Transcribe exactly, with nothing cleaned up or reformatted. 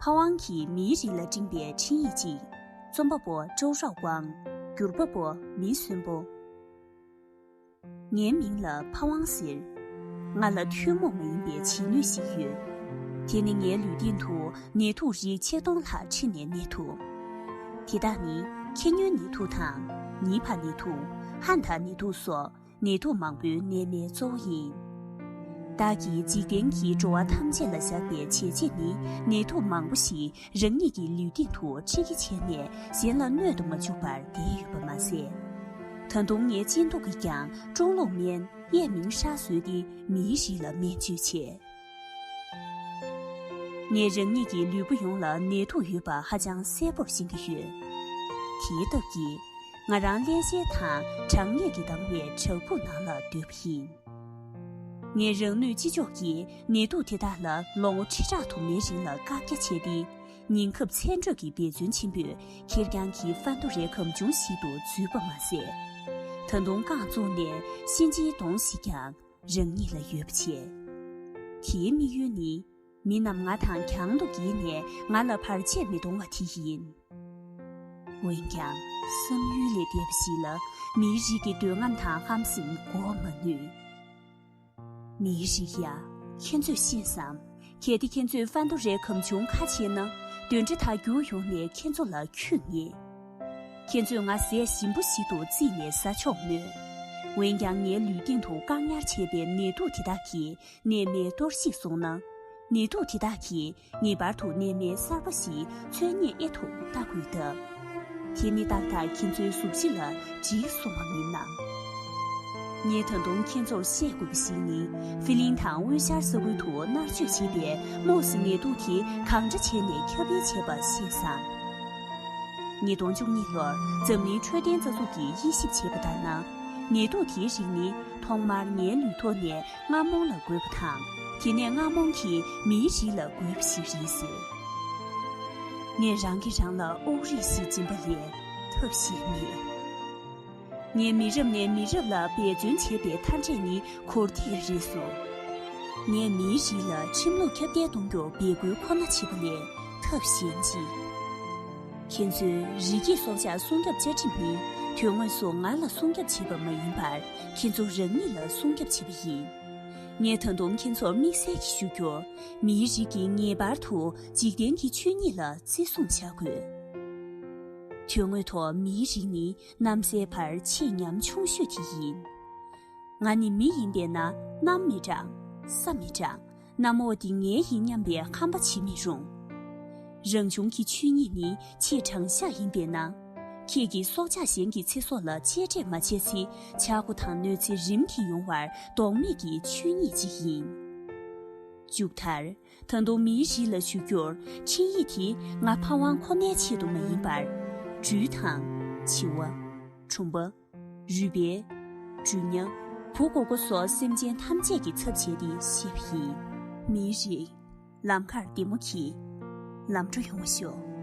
ཕ་ཝང་གིས་མིའི་རིགས་ལ་སྤྲིངས་པའི་འཕྲིན་ཡིག་ཅིག་རྩོམ་པ་པོ་ཀྲོའུ་ཧྲའོ་ཝང་། བསྒྱུར་པ་པོ་མི་གསོན་པོ། ངའི་མིང་ལ་ཕ་ཝང་ཟེར། ང་ལ་ཐུན་མོང་མ་ཡིན་པའི་བྱེད་ནུས་ཤིག་ཡོད། དེ་ནི་ངའི་ལུས་སྟེང་དུ་ནད་དུག་རིགས་ཆིག་སྟོང་ལྷག་ཁྲིད་ནས་གནས་ཐུབ། དེ་དག་ནི་ཁྱི་སྨྱོན་ནད་དུག་དང་། ནི་ཕ་ནད་དུག་ཧན་ཐ་ནད་དུག་སོགས་ནད་དུག་མང་པོའི་གནས་མལ་གཙོ་བོ་ཡིན། བདག་གིས་འཇིག་རྟེན་གྱི་འགྲོ་བ་ཐམས་ཅད་ལ་བཞག་པའི་བྱས་རྗེས་ནི་ནད་དུག་མང་པོ་ཞིག་རང་ཉིད་ཀྱི་ལུས་སྟེང་དུ་འཁྲིད་ཀྱི་བྱས་ནས་གཞན་ལ་གནོད་དུ་མ་འཇུག་པར་བསྡད་ཡོད་པ་མ་ཟད། ད་དུང་ངའི་གཅེན་ཐུ་གིས་ཀྱང་ཀྲུང་ལུགས་སྨན་ཡས་མིང་ཧྲ་བཟོས་ཏེ་མིའི་རིགས་ལ་སྨན་བཅོས་བྱས། ངས་རང་ཉིད་ཀྱི་ལུས་པོ་ཡོངས་ལ་ནད་དུག་ཡོད་པ་ཧ་ཅང་གསལ་པོར་ཤེས་ཀྱི་ཡོད། དེའི་སྟབས་ཀྱིས་ང་རང་བརླན་གཤེར་དང་གྲང་ངད་ཀྱིས་ལྡང་བའི་བྲག་ཕུག་ནང་ལ་སྡོད་པ་ཡིན། ངས་རང་ནུས་ཅི་ལྕོགས་ཀྱིས་ནད་དུག་དེ་དག་ལ་ལོ་ངོ་ཁྲི་ཕྲག་དུ་མའི་རིང་ལ་བཀག་རྒྱ་བྱས་ཏེ། ཉེན་ཁབ་ཚད་འགྲོས་ཀྱི་འབད་བརྩོན་ཆེན་པོས་ཁེར་རྐྱང་གི་ཧྥན་ཏུ་རའི་ཁམ་ཆུང་ཞིག་ཏུ་འཛུལ་པ་མ་ཟད། ད་དུང་རྐང་བཙུགས་ནས་གཤིན་རྗེའི་གདོང་ཞིག་ཀྱང་རང་ཉིད་ལ་ཡོད་པ་བྱས། དེའི་དམིགས་ཡུལ་ནི། མི་རྣམས་ང་དང་གྱང་དུ་འགྱེལ་ནས་ང་ལ་བར་ཆད་མི་གཏོང་བ་དེ་ཡིན། འོན་ཀྱང་། བསམ་ཡུལ་ལས་འདས་པ་ཞིག་ལ་མིའི་རིགས་ཀྱི་འདོད་རྔམ་དང་ཧམ་སེམས་འགོག་མ་ནུས། མིའི་རིགས་ཡ། ཁྱེད་ཚོས་ཤེས་སམ། གལ་ཏེ་ཁྱེད་ཚོས་ཧྥན་ཏུ་རའི་ཁམ་ཆུང་ཁ་ཕྱེ་ན། གདོན་འདྲེ་དག་རྒྱུགས་ཡོང་ནས་ཁྱེད་ཚོ་ལ་འཁྱུད་ངེས། ཁྱེད་ཚོས་ང་ཟས་ཞིམ་པོ་ཞིག་ཏུ་བརྩིས་ནས་ཟ་ཆོག་མོད། འོན་ཀྱང་ངའི་ལུས་སྟེང་དུ་བཀག་ཉར་བྱས་པའི་ནད་དུག་དེ་དག་གིས་གནས་མལ་གཏོར་བཤིག་སོང་ན། ནད་དུག་དེ་དག་གིས་ངེས་པར་དུ་གནས་མལ་གསར་པ་ཞིག་འཚོལ་སྙེག་ཨེ་ཐུབ་ལྟ་དགོས་སྟབས། དེ་ནི་ཏག་ཏག་ཁྱེད་ཚོའི་གཟུགས་གཞི་ལ་འགྲིག་སོང་བ་མིན་ནམ། ངས་ད་དུང་ཁྱེད་ཚོར་བཤད་དགོས་པ་ཞིག་ནི། ཧྥི་ལིང་དང་དབུས་ཤར་ས་ཁུལ་དུ་མནར་གཅོད་བྱས་པའི་མོ་སི་ནད་དུག་དེ་གང་འདྲ་བྱས་ནས་ཁྱབ་སྤེལ་བྱས་པ་ཤེས་སམ། ཉིས་སྟོང་བཅུ་གཉིས་ལོར་འཛམ་གླིང་འཕྲོད་བསྟེན་རྩ་འཛུགས་ཀྱིས་དབྱེ་ཞིབ་བྱས་པ་ལྟར་ན། ནད་དུག་དེའི་རིགས་ནི་ཐོག་མར་ངའི་ལུས་ཐོག་ནས་རྔ་མོང་ལ་འགོས་པ་དང་། དེ་ནས་རྔ་མོང་གིས་མིའི་རིགས་ལ་འགོས་པ་ཞིག་རེད་ཟེར། ངས་རང་གིས་རང་ལ་དབུགས་རིང་ཞིག་འབྱིན་པ་ལས་ཐབས་ཤེས་མེད། ངས་མི་རབས་ནས་མི་རབས་ལ་འབད་བརྩོན་བྱས་པའི་མཐའ་འབྲས་ནི་འཁོར་འདས་རེད་སོ། ངས་མིའི་རིགས་ལ་ཁྲིམས་ལུགས་ཁྱབ་གདལ་གཏོང་རྒྱུར་འབད་སྐུལ་ཁོ་ན་བྱེད་པ་ལས་ཐབས་གཞན་ཅི། ཁྱེད་ཚོས་རི་སྐྱེས་སྲོག་ཆགས་སྲུང་སྐྱོབ་བཅའ་ཁྲིམས་ནི་དོན་དངོས་སུ་ང་ལ་སྲུང་སྐྱོབ་བྱེད་པ་མ་ཡིན་པར། ཁྱེད་ཚོ་རང་ཉིད་ལ་སྲུང་སྐྱོབ་བྱེད་པ་ཡིན། ངས་ད་དུང་ཁྱེད་ཚོར་དམིགས་བསལ་གྱིས་ཞུ་རྒྱུར། མིའི་རིགས་ཀྱིས་ངེས་པར་དུ་འཇིག་རྟེན་གྱི་ཆོས་ཉིད་ལ་བརྩི་སྲུང་བྱ་དགོས། དོན་དངོས་ཐོག་མིའི་རིགས་ནི་གནམ་སའི་བར་ཆེས་ཉམ་ཆུང་ཤོས་དེ་ཡིན། ང་ནི་མི་ཡིན་པས་ན་གནམ་མི་གྲང་། ས་མི་གྲང་། གནམ་འོག་འདི་ངའི་ཡིན་སྙམ་པའི་ཧམ་པ་བྱེད་མི་རུང་། རང་བྱུང་གི་ཆོས་ཉིད་ནི་ཆེས་དྲང་གཞག་ཡིན་པས་ན། ཁྱེད་ཀྱིས་སྲོག་ཆགས་གཞན་གྱི་ཚེ་སྲོག་ལ་གཅེས་སྤྲས་མ་བྱས་ཚེ། ཆག་སྒོ་དང་གནོད་འཚེ་རིམ་གྱིས་ཡོང་བར་ལྡོག་མེད་ཀྱི་ཆོས་ཉིད་ཅིག་ཡིན། མཇུག་མཐར། ད་དུང་མིའི་རིགས་ལ་ཞུ་རྒྱུར། འཕྲིན་ཡིག་དེ་ང་ཕ་ཝང་ཁོ་ནའི་ཆེད་དུ་མ་ཡིན་པར། སྦྲུལ་དང་། བྱི་བ། གྲུམ་པ། རུས་སྦལ། འབྲུ་ཉག་བུ་གོ་གོ་སོགས་སེམས་ཅན་ཐམས་ཅད་ཀྱི་ཚབ་བྱས་ཏེ་བཤད་པ་ཡིན། མིའི་རིགས། ལམ་ཁར་བདེ་མོ་གྱིས། ལམ་འགྲོ་ཡོང་བ་ཤོག།